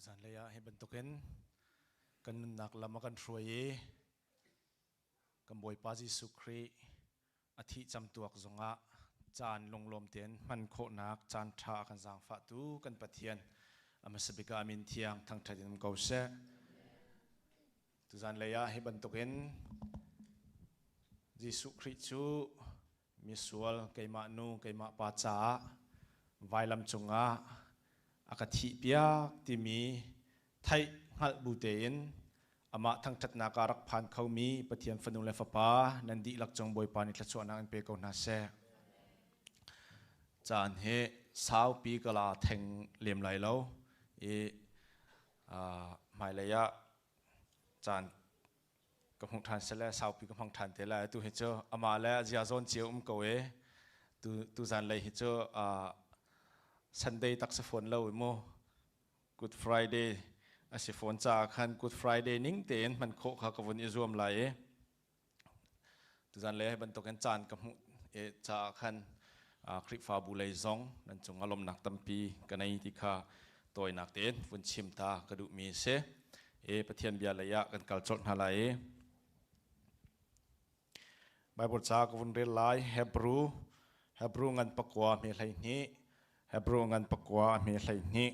Zanlei ah hi bantukin kan nunnak lam a kan hruai i kan Bawipa Jesuh Khrih a thih camtuak zongah caan lunglawm tein hman khawhnak caan ṭha a kan zaangfahtu kan Pathian a hmasa bik ah a min thiang thangṭhat in um ko seh. Tuzan lei ah hi bantukin Jesuh Khrih cu misual keimah nu keimah pa caah vailam cungah a ka thihpiak timi theih hngalh bu tein amah thangṭhatnak ah rak phan khomi Pathian fanu le fapa nan dihlak cung Bawipa nih thluachuahnak in pe ko hna seh. Caan hi saupi ka la theng lem lai lo i hmailei ah caan ka hmuh ṭhan sele saupi ka hmang ṭhan te lai. Tu hi cu amah le a zia zawn cio um ko e. Tu tu zan lei hi cu Sunday tak si fawn lo mu. Good Friday a si fawn caah khan Good Friday ning tein hman khawh kha ka vun i zuam lai i tuzan le bantukin caan ka hmuh e caah khan Khrihfabu lei zong nan cung ah lawmnak tampi ka nei ti kha tawinak tein vun chim ta ka duhmi a si. E Pathian bia lei ah kan kal colh hna lai i Bible ca ka vun rel lai. Hebrew Hebrew ngan pakua hme 12, Hebrew ngan pakua hme 12.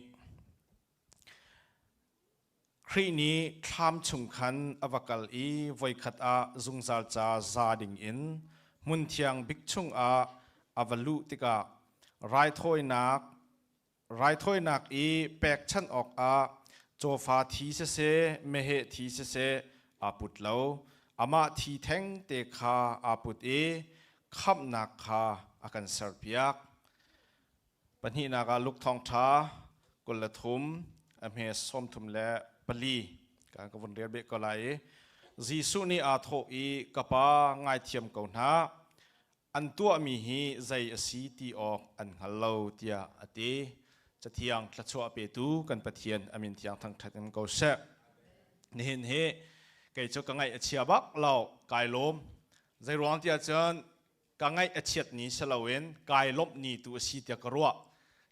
Khrih nih thlam chung khan a va kal i voikhat ah zungzal ca za ding in hmunthiang bik chungah a va luh tikah raithawinak Raithawinak i pekchanh awkah cawfa thi siseh, meheh thi siseh aa put lo. Amah thi thengte kha aa put i khamhnak kha a kan serpiak. Pahnihnak ah Luke Thawngṭha 23 a hme 34 kan ka vun rel beh ko lai i Jesuh nih aa thawh i ka Pa ngaithiam ko hna an tuahmi hi zei a si ti awk an hngal lo tiah a ti. Cathiang thluachuah petu kan Pathian a min thiang thangṭhat in ko seh. Nihin hi kei cu ka ngaih a chia bak lo, kai lawm. Zei ruang tiah cun ka ngaih a chiat ni si loin kai lawmh ni tu a si tiah ka ruah.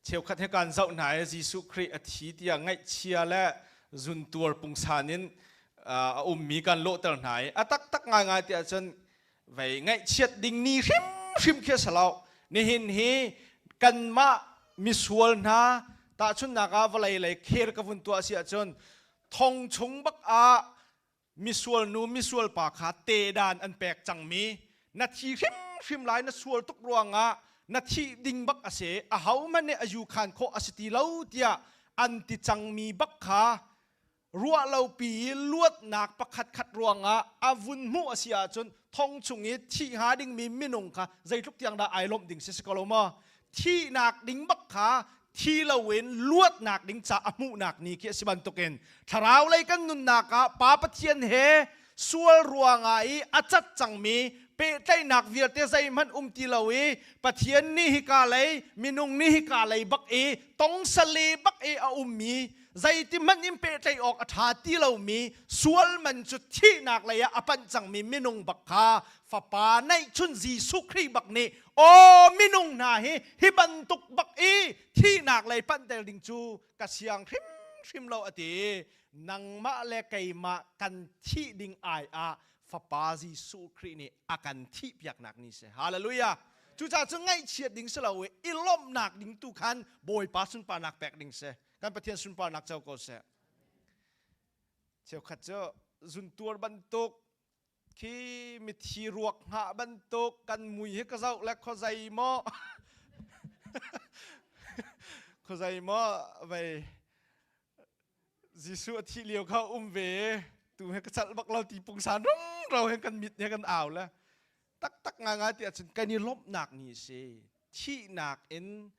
Cheukhat he kan zoh hna i Jesuh Khrih a thi tiah ngaihchia le zuntuar pungsan in a ummi kan lawhter hna i a taktak ngaingai tiah cun vei ngaihchiat ding ni hrimhrim khi a si lo. Nihin hi kanmah misual hna, tahchunhnak ah, vawlei lei kher ka vun tuah si ahcun thong chung bak ah misual nu misual pa kha tedan an pek cangmi, na thi hrimhrim lai, na sual tuk ruangah na thih ding bak a si, ahohmanh nih a yu khan khawh a si ti lo tiah an ti cangmi bak kha ruah lopi i luatnak pakhat khat ruangah a vun hmuh a si ahcun thong chung i thih hnga dingmi minung kha zeitluk tiang dah ai lawmh ding si si ko lo maw? Thihnak ding bak kha thi loin luatnak ding ca a hmuhnak ni khi a si bantukin thlarau lei kan nunnak ah Pa Pathian he sual ruangah i a cat cangmi pehtlaihnak vialte zeihmanh um ti lo i Pathian nih hika lei, minung nih hika lei bak i tongsale bak i a ummi, zeiti hmanh in pehtlaih awk a ṭha ti lomi, sual man cu thihnak lei ah a panh cangmi minung bak kha Fapa neihchun Jesuh Khrih bak nih, aw minung hna hi hi bantuk bak i thihnak lei panhter ding cu ka siang hrimhrim lo a ti. Nangmah le keimah kan thih ding ai ah Fapa Jesuh Khrih nih a kan thihpiaknak ni si. Hallelujah! Cucaah cu ngaihchiat ding si lo i i lawmhnak ding tu khan Bawipa sunparnak pek ding si. Kan Pathian sunparnak co ko seh. Cheukhat cu zuntuar bantuk khi, mithi ruak hngah bantuk kan mui hi ka zoh le khuazei maw khuazei maw vei Jesuh a thih lio kha um ve tu he ka chalh bak lo ti pungsan rumro he kan mit he kan au le. Taktak ngai ti ahcun kan i lawmhnak ni si, thihnak in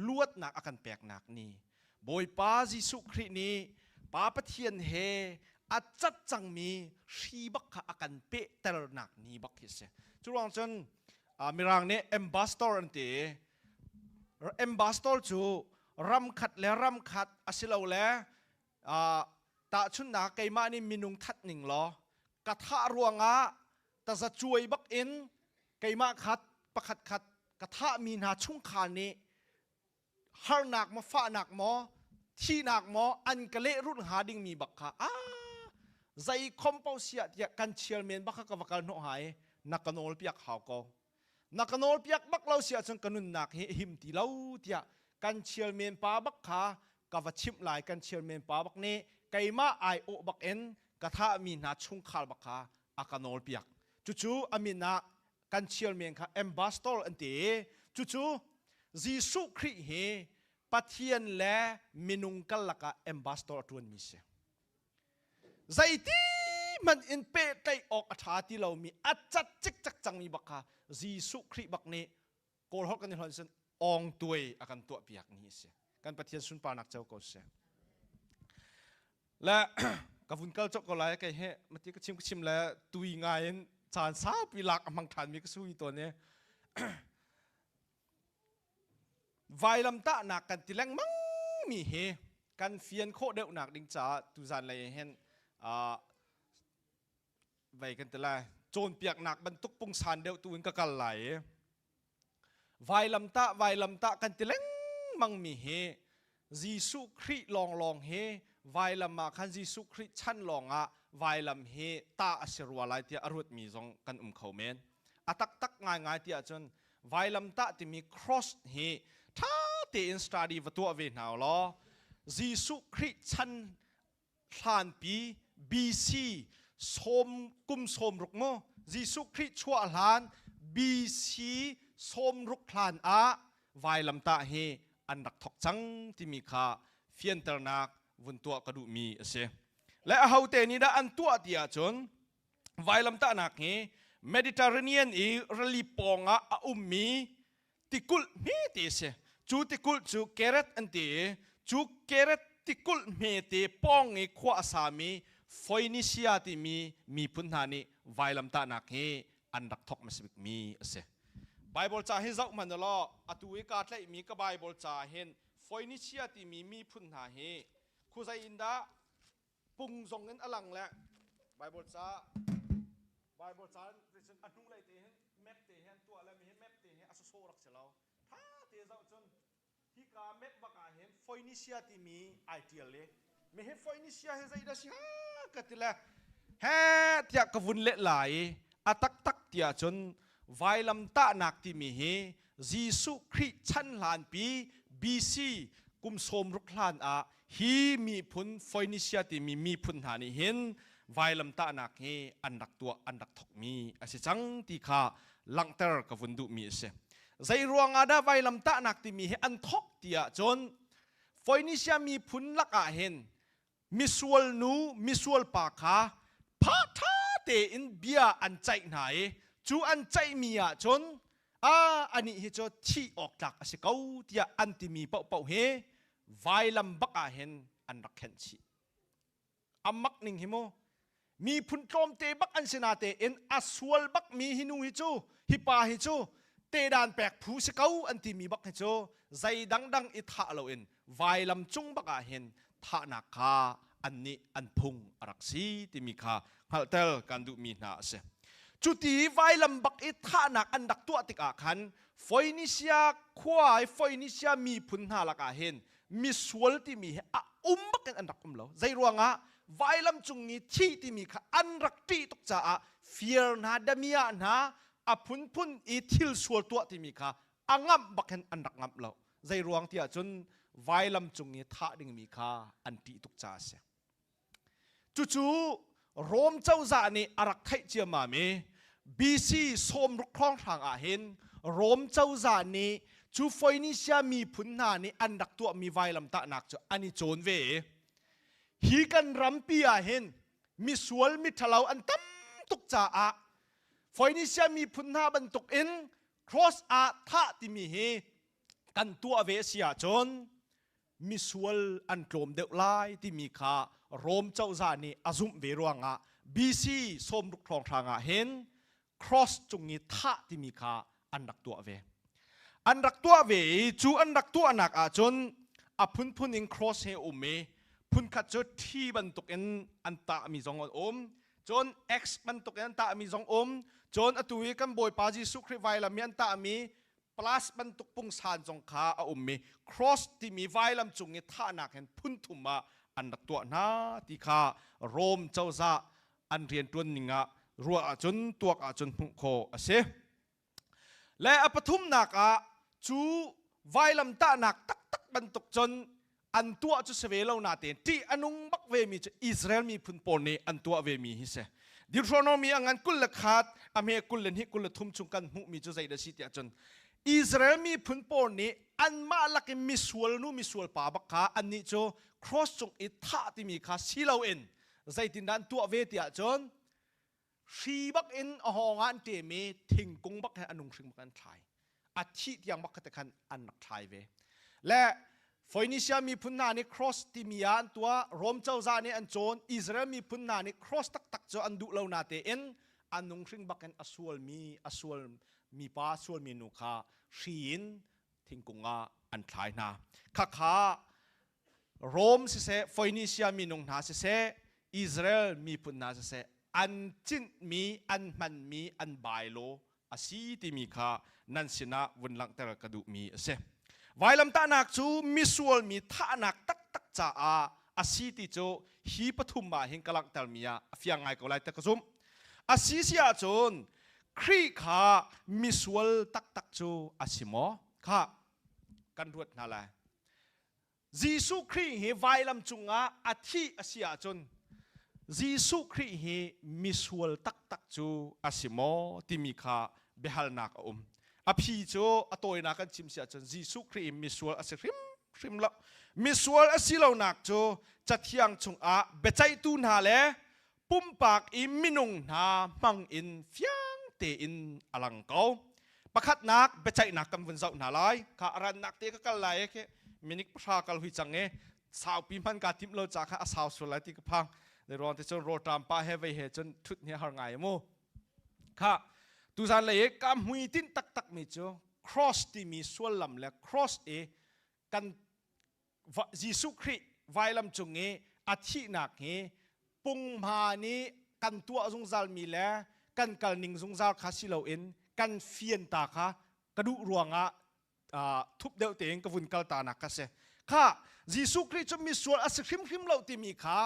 luatnak a kan peknak ni, Bawipa Jesuh Khrih nih Pa Pathian he a cat cangmi hri bak kha a kan pehternak ni bak hi si. Cu ruang cun Mirang nih ambassador an ti. Ambassador cu ram khat le ram khat asilole tahchunhnak, keimah nih minung that ning law ka thah ruangah taza cuai bak in keimah khat pakhat khat ka thahmi hna chungkhar nih harnak maw, fahnak maw. Thihnak maw an ka lehrulh hnga dingmi bak kha a zei khom paoh siah tiah kan chial men bak kha ka va kal hnawh hnga i na ka nawl piak hau ko. Na ka nawl piak bak lo si ahcun ka nunnak hi a him ti lo tiah kan chial men pa bak kha ka va chimh lai. Kan chial men pa bak nih keimah ai awh bak in ka thahmi hna chungkhar bak kha a ka nawl piak. Cucu a min ah kan chial men kha ambassador an ti i cucu Jesuh Khrih hi Pathian le minung karlak ah ambassador a ṭuanmi si. Zeiti hmanh in pehtlaih awk a ṭha ti lomi a cat cikcek cangmi bak kha Jesuh Khrih bak nih Kawl holh kan i hlonh sin awng tuai a kan tuah piak ni a si. Kan Pathian sunparnak co ko seh. Le ka vun kal cawk ko lai kei he mati ka chim ka chim le tui ngai in caan saupi lak a hmang ṭhan mi ka sui tawn i Vailamtahnak kan ti lengmang mi hi kan fian khawh deuhnak ding caah tuzan lei hin vei kan ti lai cawnpiaknak bantuk pungsan deuh tu in ka kal lai i vailamtah vailamtah kan ti lengmang mi hi Jesuh Khrih lawnglawng hi vailam ah khan Jesuh Khrih chan lawngah vailam hi tah a si rua lai tiah a ruatmi zong kan um kho men. A taktak ngaingai ti ahcun vailamtah timi cross hi ṭha tein study va tuah ve hna law Jesuh Khrih chan hlanpi BC sawm kum 60 mu Jesuh Khrih chuah hlan BC 60 hlan ah vailamtah hi an rak thok cang timi kha fianternak vun tuah ka duhmi a si. Le ahote nih dah an tuah ti ahcun vailamtahnak hi Mediterranean i rili pawng ah a ummi tikulh hmete a si. Cu tikulh cu Keret an ti i cu Keret tikulh hmete pawng i khua a sami Phoenisia timi miphun hna nih vailamtahnak hi an rak thawk hmasa bikmi a si. Bible ca hi zoh hmanh law atu i kaa tlaihmi ka Bible ca hin Phoenisia timi miphun hna hi khuazei in dah pung zong in a lang le Bible ca Bible ca a hnulei te hin map te hin tuah le mi hi map te hi a sawsawh rak si lo. Tha te zoh cun hika map bak ah hin Phoenicia timi ai tial i mi hi Phoenicia hi zeidah si ha ka ti le he tiah ka vun leh lai i a taktak tiah cun vailam tahnak timi hi Jesuh Khrih chan hlanpi BC kum 60 hlan ah hi miphun Phoenicia timi miphun hna nih hin vailamtahnak hi an rak tuah an rak thokmi a si cang ti kha langhter ka vun duhmi a si. Zei ruangah dah vailamtahnak timi hi an thok ti ahcun Phoenicia miphun lakah hin misual nu misual pa kha pha ṭha tein bia an ceih hna i cu an ceihmi ah cun a anih hi cu thih awk tlak a si ko tiah an timi paohpaoh hi vailam bak ah hin an rak khenh chih. A mak ning hi mu miphun tlawmte bak an si natein a sual bak mi hi nu hi cu hi pa hi cu tedan pek phu si ko an timi bak hi cu zei dangdang i thah loin vailam cung bak ah hin thahnak kha annih an phung a rak si timi kha hngalhter kan duhmi hna a si. Cuti vailam bak i thahnak an rak tuah tikah khan Phoenisia khua i Phoenisia miphun hna lakah hin misual timi hi a um bak in an rak um lo. Zei ruangah vailam cung i thih timi kha an rak ṭih tuk caah fir hna damiah hna a phunphun i thil sual tuah timi kha a ngamh bak hin an rak ngamh lo. Zei ruang tiah cun vailam cung i thah dingmi kha an ṭih tuk caah a si. Cucu Rom cozah nih a rak theih ciammam i BC 60 hrawnghrang ah hin Rom cozah nih cu Phoenisia miphun hna nih an rak tuahmi vailamtahnak cu an i cawn ve i hi kan rampi ah hin misual miṭhalo an tam tuk caah Phoenisia miphun hna bantuk in cross ah thah timi hi kan tuah ve a si ahcun misual an tlawm deuh lai timi kha Rom cozah nih a zumh ve ruangah BC 60 hrawnghrang ah hin cross cung i thah timi kha an rak tuah ve. An rak tuah ve i cu an rak tuahnak ahcun a phunphun in cross he um i phunkhat cu thi bantuk in an tahmi zong an um cun X bantuk in an tahmi zong um cun atu i kan Bawipa Jesuh Khrih vailam i an tahmi. Plus bantuk pungsan zong kha a ummi cross timi vailam cung i thahnak hin phun thum ah an rak tuah hna ti kha Rome cozah an rianṭuan ning ah ruah ahcun tuak ahcun hmuh khawh a si. Le a pathumnak ah cu vailamtahnak taktak bantuk cun an tuah cu si ve lo natein ṭih a nung bak vemi cu Israel miphun pawl nih an tuah vemi hi si. Deuteronomy a ngan 21 a hme 22 23 chung kan hmuhmi cu zeidah si tiah cun Israel miphun pawl nih anmah lakin misual nu misual pa bak kha annih cu cross cung i thah timi kha si loin zeitindah an tuah ve tiah cun hri bak in a hawng ah an ṭem i thingkung bak he a nung hring bak an thlai a thih tiang bak kha khan an rak thlai ve le Phoenicia miphun hna nih cross timi ah an tuah Rom cozah nih an cawn Israel miphun hna nih cross taktak cu an duh lo na tein a nung hring bak in a sualmi a sual mi pa sualmi nu kha hri in thingkung ah an thlai hna khakha Rom siseh, Phoenicia minung hna siseh, Israel miphun hna siseh, an cinhmi, an hmanmi, an bailo a si timi kha nan sinah vun langhter ka duhmi a si. Vailamtahnak cu misual mi thahnak taktak caah a si ti cu hi pathum ah hin ka langhtermi ah a fiang ngai ko lai ti ka zumh. A si si ahcun Khrih kha misual taktak cu a si maw? Kha kan ruat hna lai. Jesuh Khrih hi vailam cungah a thih a si ahcun Jesuh Khrih hi misual taktak cu a si maw timi kha biahalnak a um. A phi cu a tawinak kan chim si ahcun Jesuh Khrih hi misual a si hrimhrim lo. Misual a si lonak cu Cathiang chungah biaceihtu hna le pumpak i minung hna hmang in fiang tein a lang ko. Pakhatnak biaceihnak kan vun zoh hna lai. Kha a rannak te ka kal lai khi minik pahra kal hui cang e saupi hman ka timh lo ca kha a sau sual lai ti ka phang. Le ruang te cun rawṭam pa he vei he cun thut hi har ngai mu. Kha tuzan lei i ka hmui tinh taktak mi cu cross timi suallam le cross i kan Jesuh Khrih vailam cung i a thihnak hi punghma nih kan tuah zungzalmi le kan kal ning zungzal kha si loin kan fian ta kha ka duh ruangah thup deuh tein ka vun kal ta nak kha si. Kha Jesuh Khrih cu misual a si hrimhrim lo timi kha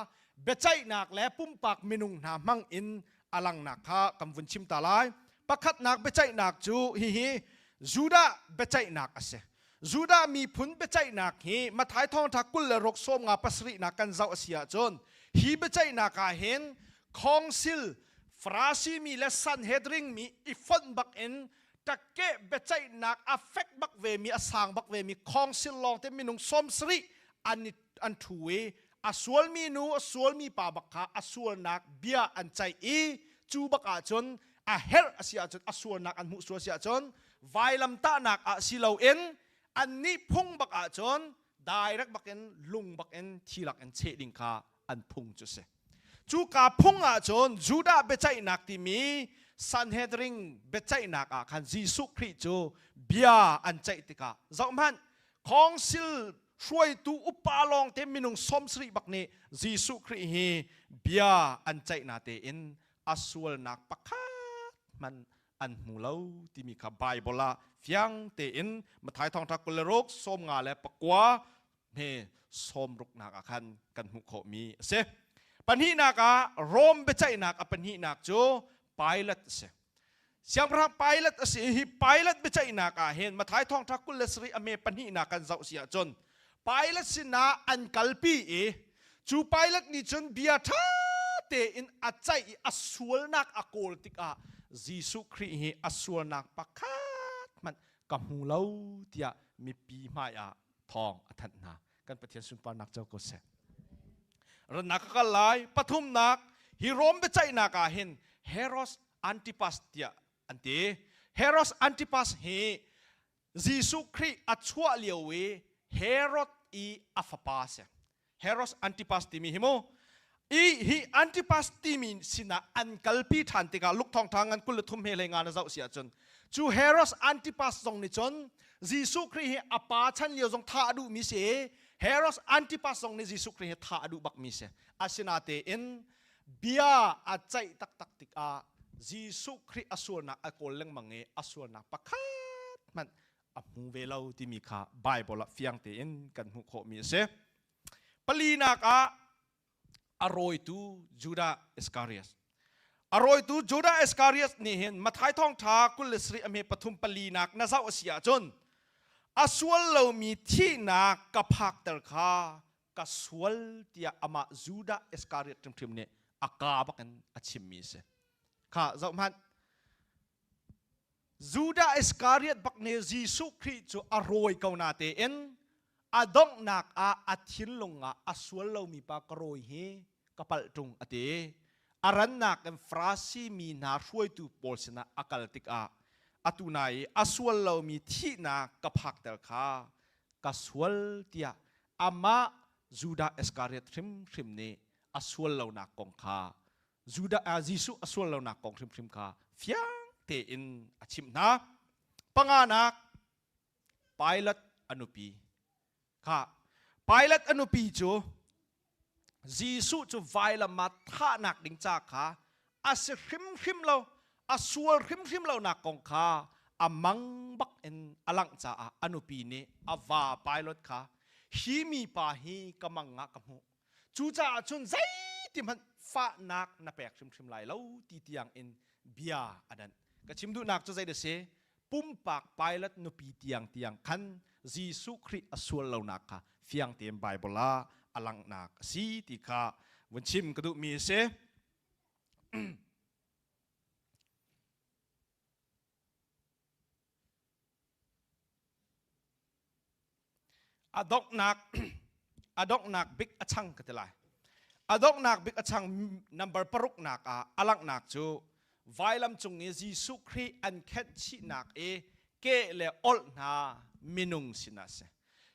biaceihnak le pumpak minung hna hmang in a langnak kha kan vun chim ta lai. Pakhatnak biaceihnak cu hihi Judah biaceihnak a si. Judah miphun biaceihnak hi Matthai thawngṭha 26 57 nak kan zoh a si ahcun hi biaceihnak ah hin Council Farasi mi le Sanhedrin mi i fonh bak in ṭakkeh biaceihnak a fek bak ve mi a sang bak ve mi council lawng te minung 70 an an ṭhu i a sualmi nu a sualmi pa bak kha a sualnak bia an ceih i cu bak ahcun a herh a si ahcun a sualnak an hmuh sual si ahcun vailamtahnak ah si loin annih phung bak ahcun direct bakin lung bakin thi lak in cheh ding kha an phung cu si. Cuka phung ahcun Judah biaceihnak timi Sanhedrin biaceihnak ah khan Jesuh Khrih cu bia an ceih tikah zohhmanh Council hruaitu upa lawng te minung 70 bak nih Jesuh Khrih hi bia an ceih na tein a sualnak pakhat hmanh an hmu lo timi kha Bible ah fiang tein Matthai thawngṭha 26 59 he sawmruknak ah khan kan hmuh khawhmi a si. Pahnihnak ah Rom biaceihnak a pahnihnak cu Pilate a si. Siangpahrang Pilate a si hi Pilate biaceihnak ah hin Matthai thawngṭha 27 a me pahnihnak kan zoh si ahcun Pilate sinah an kalpi i cu Pilate nih cun bia ṭha tein a ceih i a sualnak a kawl tikah Jesuh Khrih hi a sualnak pakhat hmanh ka hmu lo tiah mipi hmaiah thawng a thanh hna. Kan Pathian sunparnak co ko seh. Rannak ka kal lai. Pathumnak, hi Rom biaceihnak ah hin Herod Antipas tiah an ti. Herod Antipas hi Jesuh Khrih a chuah lio i Herod i a fapa a si. Herod Antipas timi hi mu. I hi Antipas timi sinah an kalpi ṭhan tikah Luke thawngṭha ngan 23 he hlei nga na zoh si ahcun cu Herod Antipas zong nih cun Jesuh Khrih hi a pa chan lio zong thah a duhmi si i Herod Antipas zong nih Jesuh Khrih hi thah a duh bakmi si. Asinatein bia a ceih taktak tikah Jesuh Khrih a sualnak a kawl lengmang i a sualnak pakhat hmanh a hmu ve lo timi kha Bible ah fiang tein kan hmuh khawhmi a si. Palinak ah a rawitu Judah Iscariot. A rawitu Judah Iscariot nih hin Matthai thawngṭha 27 a hme pathum palinak na zoh a si ahcun a sual lomi thihnak ka phakter kha ka sual tiah amah Judah Iscariot hrimhrim nih a ka bakin a chimmi a si. Kha zoh hmanh. Judah Iskariot bak nih Jesuh Khrih cu a rawi ko na tein a donghnak ah a thinlung ah a sual lomi pa ka rawi hi ka palh ṭung a ti. A rannak in Farasi mi hna hruaitu pawl sinah a kal tikah atu na i a sual lomi thihnak ka phakter kha ka sual tiah amah Judah Iskariot hrimhrim nih a sual lonak kong kha Judah ah Jesuh a sual lonak kong hrimhrim kha fiang tein a chimh hna. Panganak Pilate a nupi kha Pilate a nupi cu Jesuh cu vailam ah thahnak ding ca kha a si hrimhrim lo a sual hrimhrim lonak kong kha a mang bak in a langh caah a nupi nih a va Pilate kha hi mi pa hi ka mang ah ka hmuh Cucaah cun zeiti hmanh fahnak na pek hrimhrim lai lo ti tiang in bia a danh. Ka chim duhnak cu zei dah si? Pumpak pilot nupi tiang tiang khan Jesuh Khrih a sual lonak kha fiang tein Bible ah a langhnak a si ti kha vun chim ka duhmi a si. A donghnak a donghnak bik a chang ka ti lai. A donghnak bik a chang number paruknak ah a langhnak cu vailam cung i Jesuh Khrih an khenh chihnak i ke le olh hna minung sinah a si.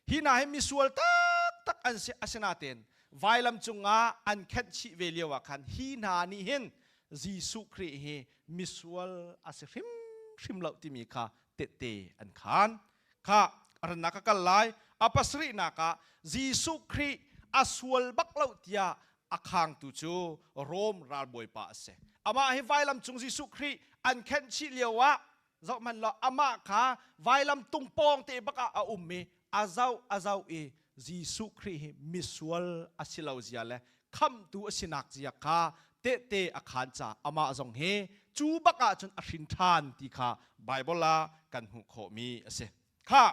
Hi hna hi misual taktak an si asinain vailam cungah an khenh chih ve lio ah khan hi hna nih hin Jesuh Khrih hi misual a si hrimhrim lo timi kha tehte an khaan. Kha rannak ka kal lai. A pasarihnak ah Jesuh Khrih a sual bak lo tiah a khangtu cu Rom ralbawipa a si. Amah hi vailam cung Jesuh Khrih an khenh chih lio ah zoh hmanh law amah kha vailam tung pawng te bak ah a um i a zoh a zoh i Jesuh Khrih hi misual a si lo zia le khamhtu a sinak zia kha tehte a khaan caah amah zong hi cu bak ah cun a hrin ṭhan ti kha Baibal ah kan hmuh khawhmi a si. Kha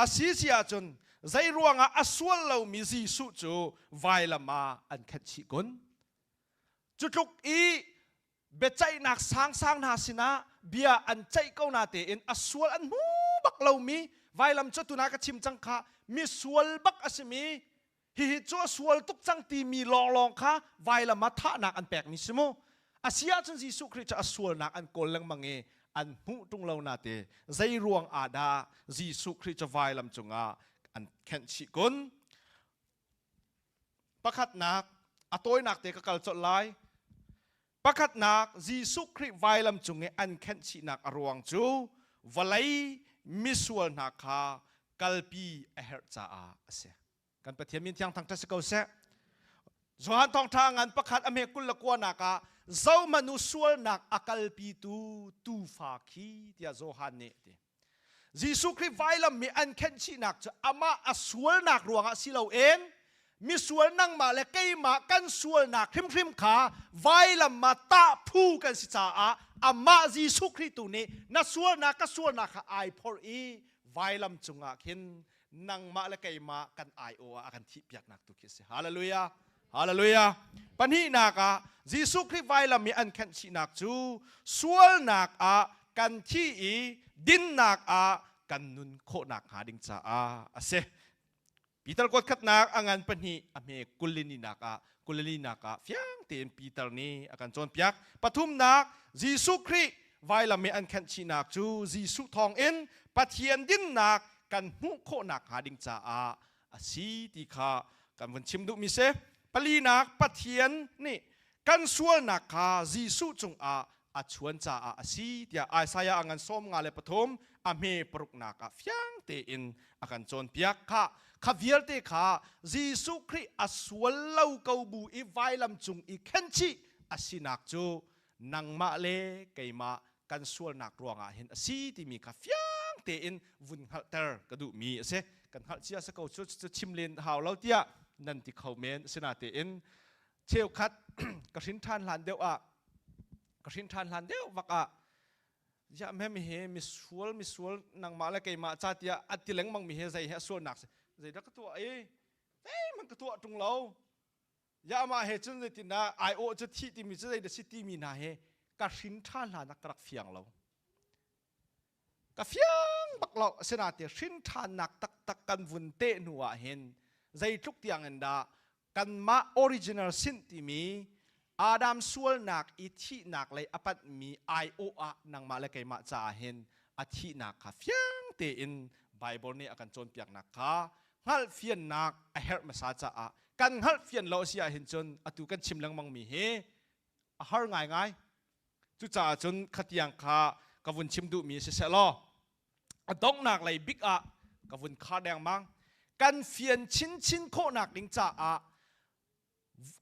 a si si ahcun zei ruangah a sual lomi Jesuh cu vailam ah an khenh chih kun? Cu tluk i biaceihnak sangsang hna sinah bia an ceih ko na tein a sual an hmu bak lomi vailam cu tuna ka chim cang kha misual bak a simi hihi cu a sual tuk cang timi lawnglawng kha vailam ah thahnak an pekmi si mu a si ahcun Jesuh Khrih cu a sualnak an kawl lengmang i an hmuh ṭung lo na te zei ruang ah dah Jesuh Khrih cu vailam cungah an khenh chih kun Pakhatnak, a tawinak te ka kal colh lai. Pakhatnak, Jesuh Khrih vailam cung i an khenhchihnak a ruang cu vawlei misual hna kha kalpi a herh caah a si. Kan Pathian min thiang thangṭhat si ko seh. Johan thawngṭha ngan pakhat a hme 29 nak ah zohmanh u sualnak a kalpitu tuufa khi tiah Johan nih a ti. Jesuh Khrih vailam mi an khenhchihnak cu amah a sualnak ruangah si loin misual nangmah le keimah kan sualnak hrimhrim kha vailam ah tah phu kan si caah amah Jesuh Khrih tu nih na sualnak ka sualnak kha ai phorh i vailam cungah khin nangmah le keimah kan aiawh ah a kan thihpiaknak tu khi a si. Hallelujah. Hallelujah. Pahnihnak ah Jesuh Khrih vailam i an khenhchihnak cu sualnak ah kan thi i dinnak ah kan nun khawhnak hnga ding caah a si. Peter kuat khatnak a ngan pahnih a hme kulini nak ah kulili nak ah fiang tein Peter nih a kan cawnpiak. Pathumnak Jesuh Khrih vailam i an khenhchihnak cu Jesuh thawngin Pathian dinnak kan hmuh khawhnak hnga ding caah a si ti kha kan vun chim duhmi si. Palinak Pathian nih kan sualnak kha Jesuh cungah a chuan caah a si tiah Isaiah a ngan 53 a hme paruknak ah fiang tein a kan cawnpiak kha kha vialte kha Jesuh Khrih a sual lo ko bu i vailam cung i khenchih a sinak cu nangmah le keimah kan sualnak ruangah hin a si timi kha fiang. tein vun hngalhter ka duhmi a si. Kan hngalh cia si ko cu cu chim len hau lo tiah nan ti kho men. Asinain cheukhat ka hrin ṭhan hlan deuh ah ka hrin ṭhan hlan deuh vak ah ya mem hi misual misual nangmah le keimah ca tiah a ti lengmang mi hi zei he a sualnak si zeidah ka tuah i zeihmanh ka tuah ṭung lo ya amah he cun zeitindah aiawh cu thih timi cu zeidah si timi hna hi ka hrin ṭha hlan ah ka rak fiang lo. Ka fiang bak lo. Asinain hrin ṭhannak taktak kan vun teh hnu ah hin zeitluk tiang in dah kanmah original sin timi Adam sualnak i thihnak lei a panhmi aiawh ah nangmah le keimah caah hin a thihnak kha fiang tein Bible nih a kan cawnpiaknak kha hngalhfiannak a herh hmasa caah kan hngalhfian lo a si ahhin cun atu kan chim lengmang mi hi a har ngaingai. Cucaah cun khatiang kha ka vun chim duhmi si seh law a donghnak lei bik ah ka vun khar dengmang. Kan fian chinchin khawhnak ding caah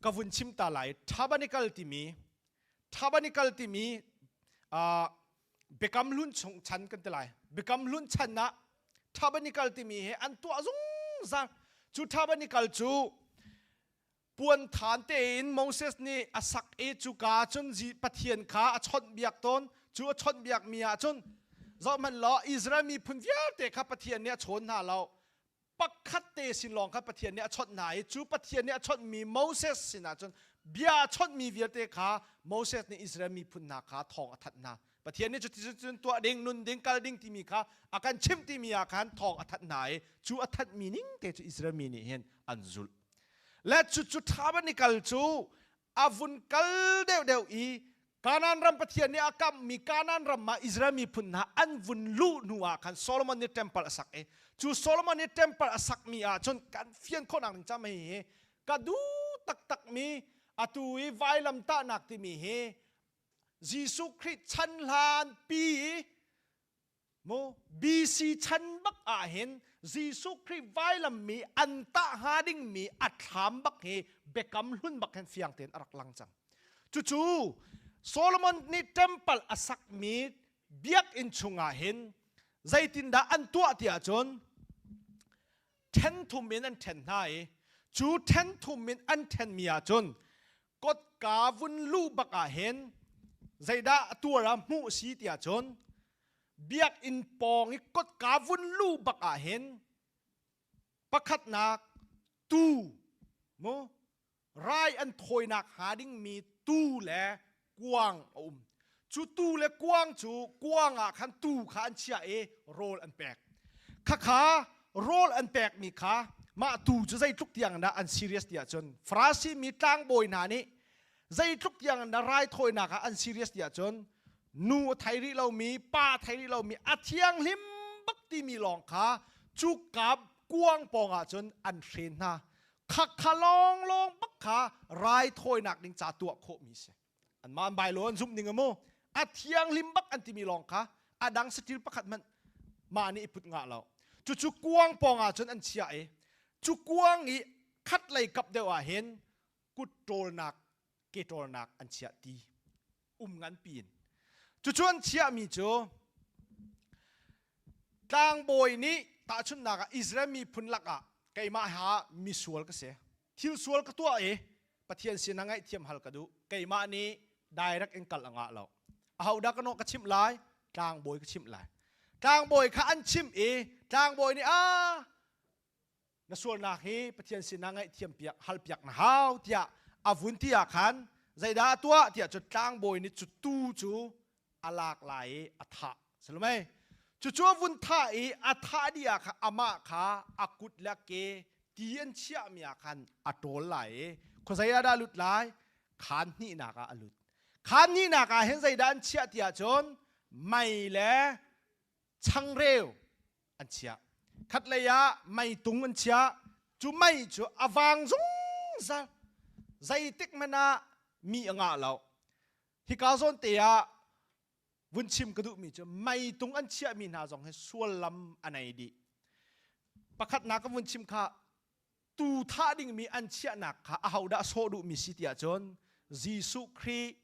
ka vun chim ta lai. Tabernacle timi tabernacle timi uh, Biakam Hlun chung chan kan ti lai. Biakam Hlun chan ah tabernacle timi he an tuah zungzal. Cu tabernacle cu Puanthan tein Moses nih a sak i cuka cun Pathian kha a chawnhbiak tawn. Cu a chawnhbiakmi ah cun zohhmanh law Israel miphun vialte kha Pathian nih a chawn hna lo. Pakhat te sin lawng kha Pathian nih a chawnh hna i cu Pathian nih a chawnhmi Moses sinah cun bia a chawnhmi vialte kha Moses nih Israel miphun hna kha thawng a thanh hna. Pathian nih cuticun tuah ding, nun ding, kal ding timi kha a kan chimh timi ah khan thawng a thanh hna i cu a thanhmi ning te cu Israel mi nih hin an zulh. Le cucu tabernacle cu a vun kal deuhdeuh i Kanaan ram Pathian nih a kamhmi Kanaan ram ah Israel miphun hna an vun luh hnu ah khan Solomon nih temple a sak i cu Solomon nih temple a sakmi ah cun kan fian khawhnak ding cam hi ka duh taktakmi atu i vailamtahnak timi hi Jesuh Khrih chan hlan pi i Mu BC chan bak ah hin Jesuh Khrih vailam mi an tah hnga ding mi a thlam bak hi biakam hlun bak hin fiang tein a rak lang cang. Cucu Solomon nih temple a sakmi biakinn chungah hin zeitindah an tuah ti ahcun then thum in an then hna i cu then thum in an thenmi ahcun kotka vun luh bak ah hin zeidah a tuar ah hmuh a si tiah cun biakinn pawng i kotka vun luh bak ah hin pakhatnak tuu mu rai an thawinak hnga dingmi tuu le kuang a um. Cu tuu le kuang cu kuang ah khan tuu kha an chiah i rawl an pek. Khakha rawl an pekmi kha mah tuu cu zeitluk tiang dah an serious tiah cun Farasi mi tlangbawi hna nih zeitluk tiang dah raithawinak ah an serious tiah cun nu a thei rih lomi pa a thei rih lomi a thianghlim bak timi lawng kha cuka kuang pawng ah cun an hren hna. Khakha lawnglawng bak kha raithawinak ding ca tuah khawhmi si. Anmah an bai law an zumh ning a mu. A thianghlim bak an timi lawng kha a dang saṭil pakhat hmanh mah nih i put ngah lo. Cucu kuang pawng ah cun an chiah i cu kuang i khat lei kap deuh ah hin kut ṭawlnak ke ṭawlnak an chiah ti um nganpi in. Cucu an chiahmi cu tlangbawi nih tahchunhnak ah Israel miphun lakah keimah ha misual ka si. Thil sual ka tuah i Pathian sinah ngaihthiam hal ka duh. Keimah nih direct in kal a ngah lo. Ahodah ka nawh ka chimh lai? Tlangbawi ka chimh lai. Tlangbawi kha an chimh i tlangbawi nih a na sualnak hi Pathian sinah ngaihthiam piak hal piak na hau tiah a vun ti ah khan zeidah a tuah tiah cu tlangbawi nih cu tuu cu a lak lai i a thah. Salomei cucu a vun thah i a thah dih ah khan amah kha a kut le a ke ti an chiahmi ah khan a ṭawl lai i khuazei ah dah a lut lai? Khaan hnihnak ah a lut. Khaan hnihnak ah hin zeidah an chiah ti ahcun mei le changreu an chiah. Khatlei ah meitung an chiah. Cu mei cu a vang zungzal. Zeitik hmanh ah mi a ngah lo. Hika zawn te ah vun chim ka duhmi cu meitung an chiahmi hna zong hi suallam a nei dih. Pakhatnak ka vun chim kha tu thah dingmi an chiahnak kha ahodah sawh duhmi si tiah cun Jesuh Khrih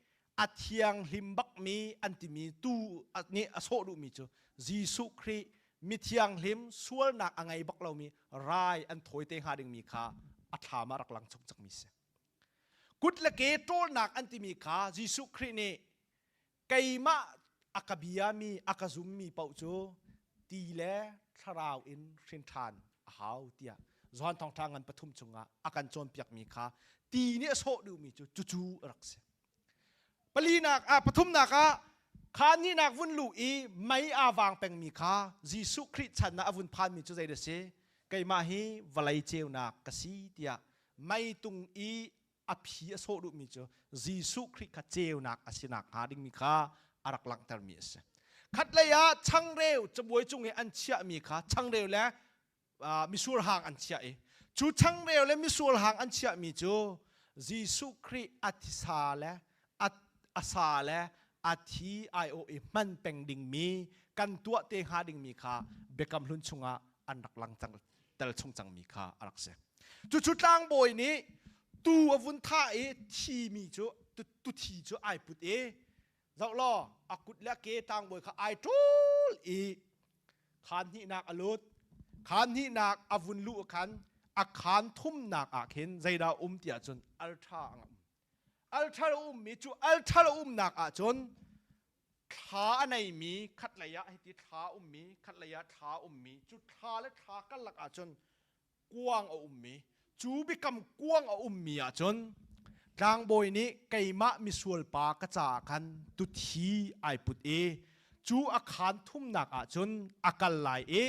a thianghlim bakmi an timi tu nih a sawh duhmi cu Jesuh Khrih. Mithianghlim sualnak a ngei bak lomi rai an thawi te hnga dingmi kha a thlam ah rak lang chung cangmi si. Kut le ke ṭawlnak an timi kha Jesuh Khrih nih keimah a ka biami a ka zummi paoh cu ti le thlarau in hrin ṭhan a hau tiah Johan Thawngṭha ngan pathum chungah a kan cawnpiakmi kha ti nih a sawh duhmi cu cucu a rak si. Palinak ah pathumnak ah kha nihnak vun luh i mei aa vang pengmi kha Jesuh Khrih chan ah a vun phanmi cu zei dah si? Keimah hi vawlei ceunak ka si tiah meitung i a phi a sawh duhmi cu Jesuh Khrih kha ceunak a si nakhnga dingmi kha a rak langhtermi a si. Khatlei ah changreu cabuai cung i an chiahmi kha changreu le misur hang an chiah i cu changreu le misur hang an chiahmi cu Jesuh Khrih a thisa le a sa le a thi aiawh i hman peng dingmi kan tuah te hnga dingmi kha biakam hlun chungah an rak lang cang tel chung cangmi kha a rak si. Cucu tlangbawi nih tu a vun thah i thimi cu tu thi cu ai put i zoh law a kut le a ke tlangbawi kha ai ṭul i khaan hnihnak a lut khaan hnihnak a vun luh khan a khaan thumnak ah khin zeidah um ti ahcun alṭha a um alṭha a ummi cu alṭha a umnak ahcun thla a neimi khatlei ah hiti thla ummi khatlei ah thla ummi cu thla le thla karlak ahcun kuang a ummi cu biakam kuang a ummi ahcun tlangbawi nih keimah misual pa ka caah khan tuthi ai put i cu a khaan thumnak ahcun a kal lai i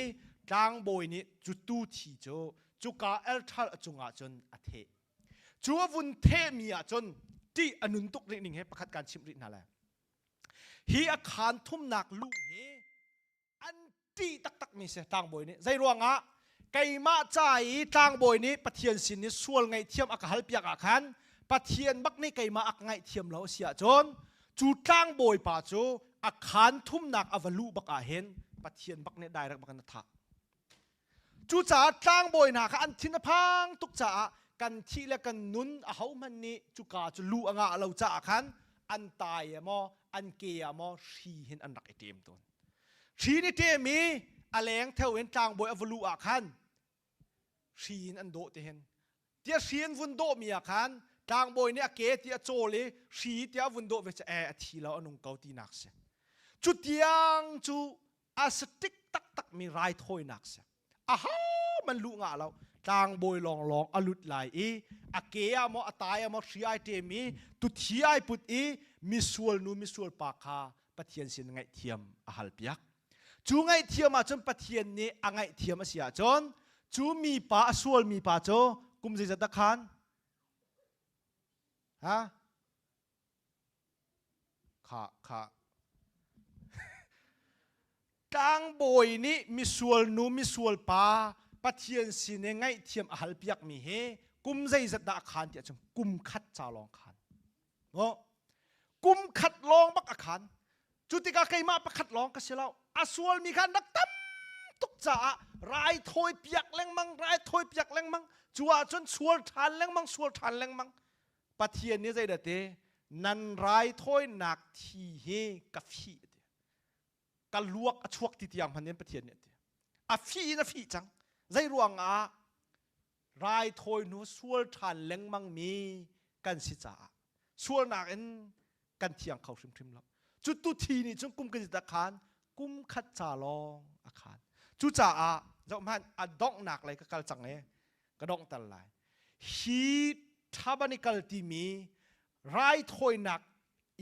tlangbawi nih cu tu thi cu cuka altar a cungah cun a theh cu a vun thehmi ahcun ṭih a nun tuk rih ning he pakhat kan chimh rih hna lai hi a khaan thumnak luh hi an ṭih taktakmi si tlangbawi nih zei ruangah keimah ca i tlangbawi nih Pathian sin i sual ngaihthiam a ka halpiak ah khan Pathian bak nih keimah a ka ngaihthiam lo a si ahcun cu tlangbawi pa cu a khaan thumnak a va luh bak ah hin Pathian bak nih direct bak in a thah Cucaah tlangbawi hna kha an thin a phang tuk caah kan thih le kan nun ahohmanh nih cuka cu lu a ngah lo caah khan an tai ah maw an ke ah maw hri hin an rak i ṭem tawn. Hri in i ṭem i a leng theo in tlangbawi a va luh ah khan hri in an dawh ti hin tiah hri an vun dawhmi ah khan tlangbawi nih a ke ti a cawl i hri tiah a vun dawh ve cu e a thi lo a nung ko tinak si. Cu tiang cu a strict taktakmi raithawinak si. Aha man luh ngah lo. Tlangbawi lawnglawng a lut lai i a ke ah maw a tai ah maw hri ai ṭem i tuthi ai put i misual nu misual pa kha Pathian sin ngaihthiam a hal piak. Cu ngaihthiam ahcun Pathian nih a ngaihthiam a si ahcun cu mipa a sual mipa cu kum zeizat dah khan? Ha? Kha kha tlangbawi nih misual nu misual pa Pathian sin i ngaihthiam a hal piakmi hi kum zeizat dah a khan tiah cun kum khat ca lawng khan. No. Kum khat lawng bak a khan. Cu tikah keimah pakhat lawng ka si lo. A sualmi kha an rak tam tuk caah raithawi piak lengmang, raithawi piak lengmang. Cu ahcun sual ṭhan lengmang, sual ṭhan lengmang. Pathian nih zeidah ti nan raithawinak thi hi ka fih ti ka luak a chuak ti tiang hman in Pathian nih a ti a fih in a fih cang zei ruangah raithawi hnu sual ṭhan lengmang mi kan si caah sualnak in kan thiang kho hrimhrim lo cu tu thi nih cun kum kan zit khan kum khat ca lawng a khan cucaah zoh hmanh a donghnak lei ka kal cang e ka donghter lai hi tabernacle timi raithawinak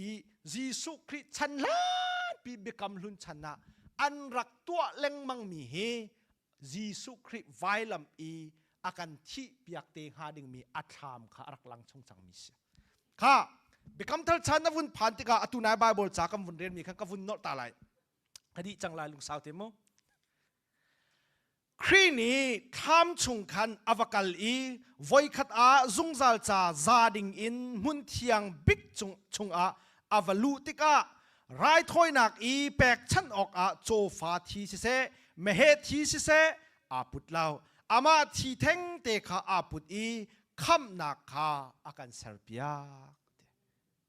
i Jesuh Khrih chan hlanpi biakam hlun chan ah an rak tuah lengmang mi hi Jesuh Khrih vailam i a kan thih piak te hnga dingmi a thlam kha a rak lang chung cangmi si. Kha biakam thar chan na vun phan tikah atu nai Bible ca kan vun relmi khan ka vun nolh ta lai. Ka dih cang lai lungsau te mu. Khrih nih thlam chung khan a va kal i voikhat ah zungzal ca za ding in hmun thiang bik chung chungah a va luh tikah raithawinak i pekchanh awkah cawfa thi siseh meheh thi siseh aa put lo amah thi thengte kha aa put i khamhnak kha a kan serpiak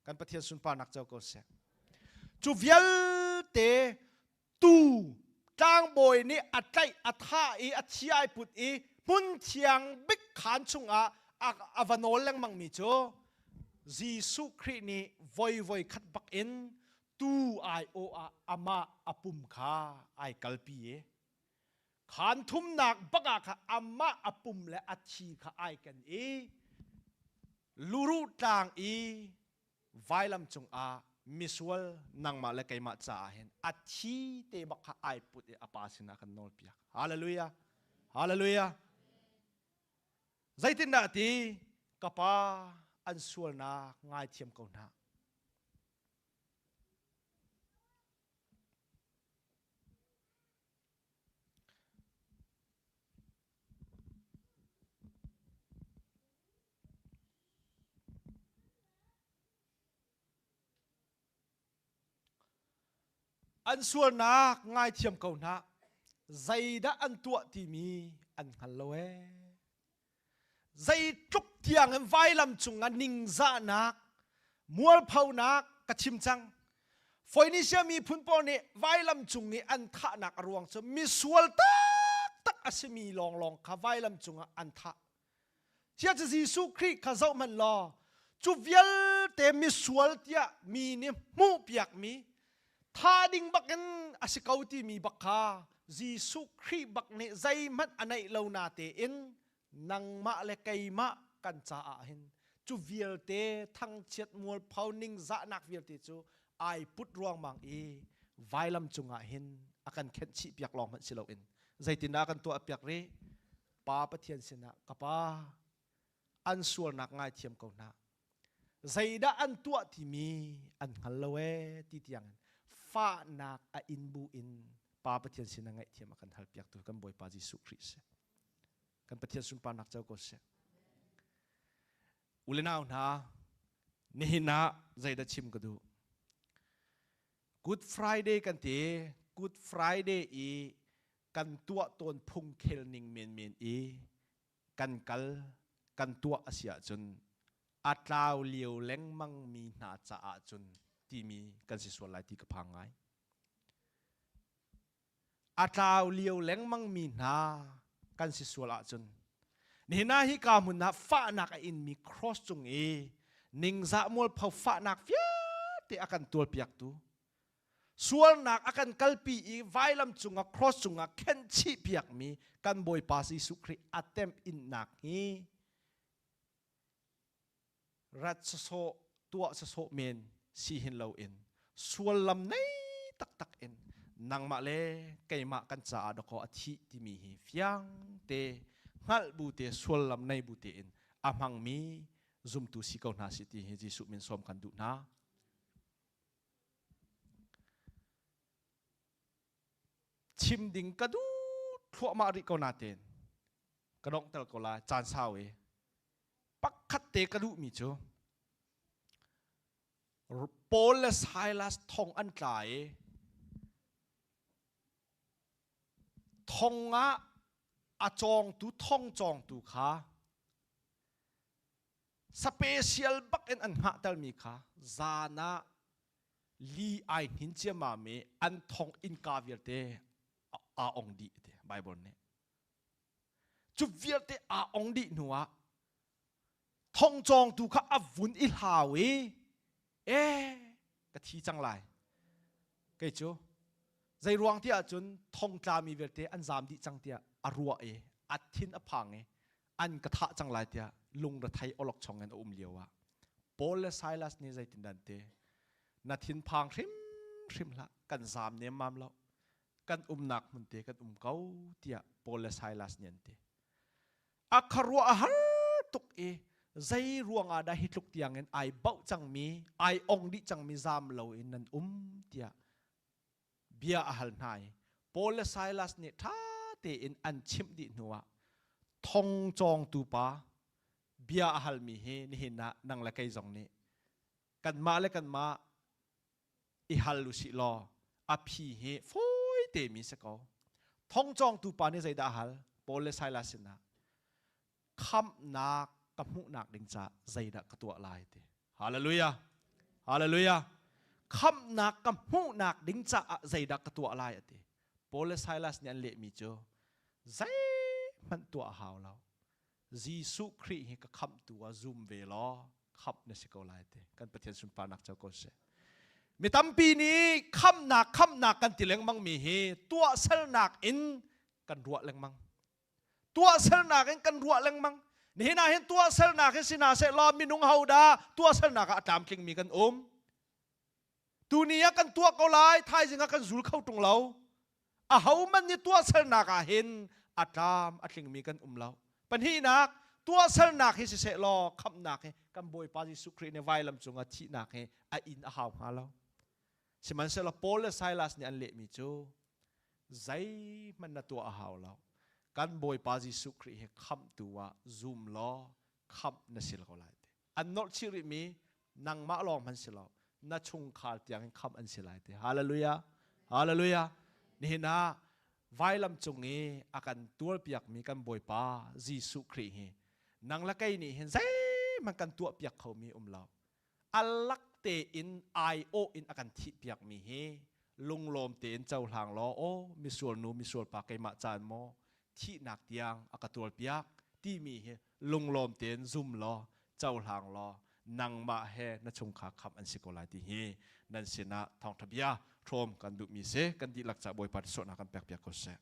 kan Pathian sunparnak co ko seh cu vialte tu Tlangbawi nih a tlaih, a thah i a thi ai put i hmun thiang bik khaan chungah a va nawl lengmang mi cu Jesuh Khrih nih voi voi khat bak in tu ai awh ah amah a pum kha ai kalpi i khaan thumnak bak ah kha amah a pum le a thi kha ai ken i luruh tlang i vailam cungah misual nangmah le keimah caah hin a thi te bak kha ai put i a pa sinah kan nawl piak. Hallelujah. Hallelujah. Zeitindah ti ka pa an sualnak ngaithiam ko hna. An sualnak ngaithiam ko hna. Zeidah an tuah timi an hngal lo ee. Zeitluk tiang in vailam cungah ningzahnak, mualphonak ka chim cang. Phoenisia miphun pawl nih vailam cung i an thahnak a ruang cu misual taktak a simi lawnglawng kha vailam cungah an thah. Cia cu Jesuh Khrih kha zoh hmanh law cu vialte misual tiah mi nih hmuhpiakmi tha ding bakin a si ko timi bak kha Jesuh Khrih bak nih zeihmanh a neih lo na tein nangmah le keimah kan caah hin cu vialte thangchiat mualpho ningzahnak vialte cu ai put ruangmang i vailam cungah hin a kan khenh chih piak lawng hmanh si loin zeitindah a kan tuah piak rih? Pa Pathian sinah ka pa an sualnak ngaithiam ko hna zeidah an tuah timi an hngal lo ee ti tiang in fahnak a in bu in Pa Pathian sinah ngaihthiam a kan hal piaktu kan Bawipa Jesuh Khrih si. Kan Pathian sunparnak co ko seh. U le nau hna, nihin ah zeidah chim ka duh? Good Friday kan ti. Good Friday i kan tuah tawn phung khel ning menmen i kan kal kan tuah a si ahcun a tlau lio lengmang mi hna caah cun timi kan si sual lai ti ka phang ngai. A tlau lio lengmang mi hna kan si sual ahcun nihin ah hi ka hmun ah fahnak a inmi cross cung i ningzah mualpho fahnak vialte a kan tualpiaktu sualnak a kan kalpi i vailam cungah cross cungah khenhchih piakmi kan Bawipa Jesuh Khrih a temh innak hi rat sawsawh tuah sawsawh men si hin loin suallam nei taktak in nangmah le keimah kan caah dakaw a thih timi hi fiang te hngalh bu te suallam nei bu tein a hmangmi zumtu si ko hna si ti hi Jesuh min sawm kan duh hna. Chim ding ka duh thluahmah rih ko natein ka donghter ko lai caan sau i pakhat te ka duhmi cu Paul le Silas thong an tla i thong ah a cawngtu thong cawngtu kha Special bak in an hngahtermi kha zan ah li ai hnin ciammam i an thong innka vialte aa ong dih ti Bible nih. Cu vialte aa ong dih hnu ah thongcawngtu kha a vun i hlau i e ka thi cang lai kei cu zei ruang ti ahcun thongtlami vialte an zaam dih cang tiah a ruah i a thin a phang i an ka thah cang lai tiah lungrethei awlokchong in a um lio ah Paul le Silas nih zeitindah an ti na thinphang hrimhrim hlah kan zaam nemmam lo kan umnak hmun te kan um ko tiah Paul le Silas nih an ti. A khuaruah a har tuk i zei ruangah dah hi tluk tiangin ai bauh cangmi, ai ong dih cangmi zaam loin nan um tiah bia a hal hna i Paul le Silas nih ṭha tein an chimh dih hnuah thong cawngtu pa bia a halmi hi nihin ah nang le kei zong nih kanmah le kanmah i hal usih law a phi hi fawi temi si ko. Thongcawngtu pa nih zeidah a hal? Paul le Silas sinah khamhnak ka hmuhnak ding caah zeidah ka tuah lai ti. Hallelujah. Hallelujah. Khamhnak ka hmuhnak ding caah zeidah ka tuah lai ati. Paul le Silas nih an lehmi cu zeihmanh tuah a hau lo. Jesuh Khrih hi ka khamhtu ah zum ve law khamh na si ko lai ti. Kan Pathian sunparnak co ko seh. Mi tampi nih khamhnak khamhnak kan ti lengmang mi hi tuahsernak in kan ruah lengmang. Tuahsernak in kan ruah lengmang. Nihin ah hin tuahsernak hi si hna seh law minung ho dah tuahsernak ah a tlamtling mi kan um. Tuni ah kan tuah ko lai, thaizing ah kan zul kho ṭung lo. Ahohmanh nih tuahsernak ah hin a tlam a tlingmi kan um lo. Pahnihnak, tuahsernak hi siseh law khamhnak hi kan Bawipa Jesuh Khrih nih vailam cungah thihnak hi a in a hau hnga lo. Sihmanhsehlaw Paul le Silas nih an lehmi cu zeihmanh na tuah a hau lo. Kan Bawipa Jesuh Khrih hi khamhtu ah zum law khamh na si ko lai ti. An nolh chih rihmi nangmah lawng hmanh si lo na chungkhar tiang in khamh an si lai ti. Hallelujah. Hallelujah. Nihin ah vailam cung i a kan tuarpiakmi kan Bawipa Jesuh Khrih hi nang le kei nih hin zeihmanh kan tuahpiak khomi um lo. A lak tein aiawh in a kan thihpiakmi hi lunglawm tein cohlang law aw misual nu misual pa keimah caan maw thihnak tiang a ka tuarpiak timi hi lunglawm tein zum law cohlang law nangmah he na chungkhar khamh an si ko lai ti hi nan sinah thawngtha bia hrawm kan duhmi si. Kan dihlak ca Bawipa suahnak kan pek piak ko seh.